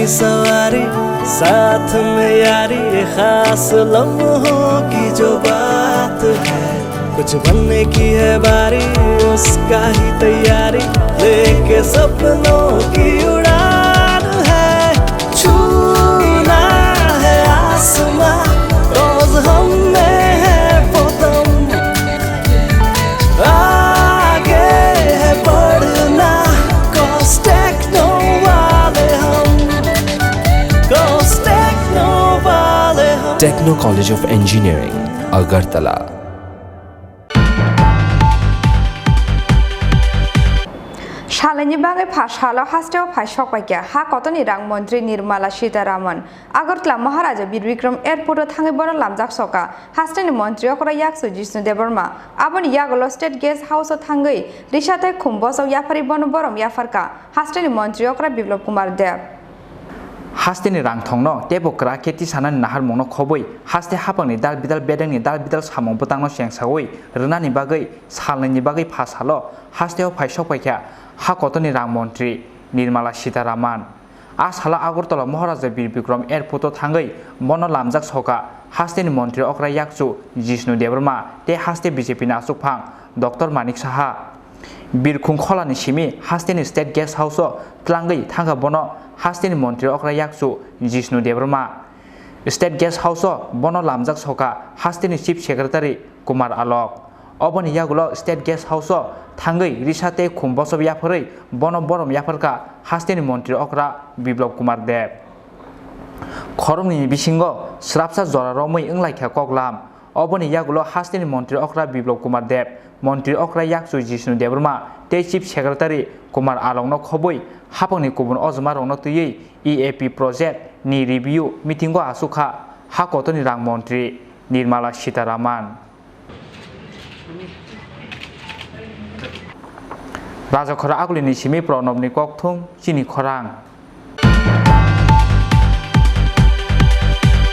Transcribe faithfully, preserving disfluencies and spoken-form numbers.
सवारी, साथ में यारी, ये खास लम्हों की जो बात है, कुछ बनने की है बारी, उसका ही तैयारी, लेके सपनों की उड़ान है, छूना है आसमां, रोज हम में है वो दम, आगे है बढ़ना, cause techno वाले हम, cause techno वाले हम। Techno College of Engineering, Agartala. Salnwini bagwi pha salo hasteo phai sokpaikha ha kotorni rang montri Nirmala Sitharaman. Agartala Maharaja Bir Bikram Airport o thangwi bono lamjak soka hasteni montri okra yakchu Jishnu Debbarma. Aboni yagulo State Guest House o thangwi risa tei khum bosok yapharwi bono borom yapharkha hasteni montri okra Biplab Kumar Deb. Hasteni rangthongno teibo kwrak khe tisanani naharmungno khobwi haste haphangni dal bidal bedengni dal bidal samung bwtangno chengsaui rwnani bagwi salnwini bagwi pha salo hasteo phai sokpaikha ha kotorni rang montri Nirmala Sitharaman. A salo Agartala Maharaja Bir Bikram Airport o thangwi bono lamjak soka hasteni montri okra yakchu Jishnu Debbarma tei haste B J P ni achukphang Doctor Manik Saha. Birkhung kholani simi hasteni State Guest House o tlangwi thangkha bono hasteni montri okra yakchu Jishnu Debbarma. State Guest House o bono lamjak soka hasteni Chief Secretary Kumar Alok. Oboni yagulo State Guest House o thangwi risa tei khum bosok yapharwi bono borom yapharkha hasteni montri okra Biplab Kumar Deb. Khoroknwini bisingo swrapsa jora romwi wnglaikha koklam. Oboni yagulo hasteni montri okra Biplab Kumar Deb, montri okra yakchu Jishnu Debbarma tei Chief Secretary Kumar Alokno khobwi haphangni kubun ojmarokno twiwi E A P project ni review meeting o achukha ha kotorni rang montri Nirmala Sitharaman. Rajakhora Agulini simi Pranabni kokthum chini khorang.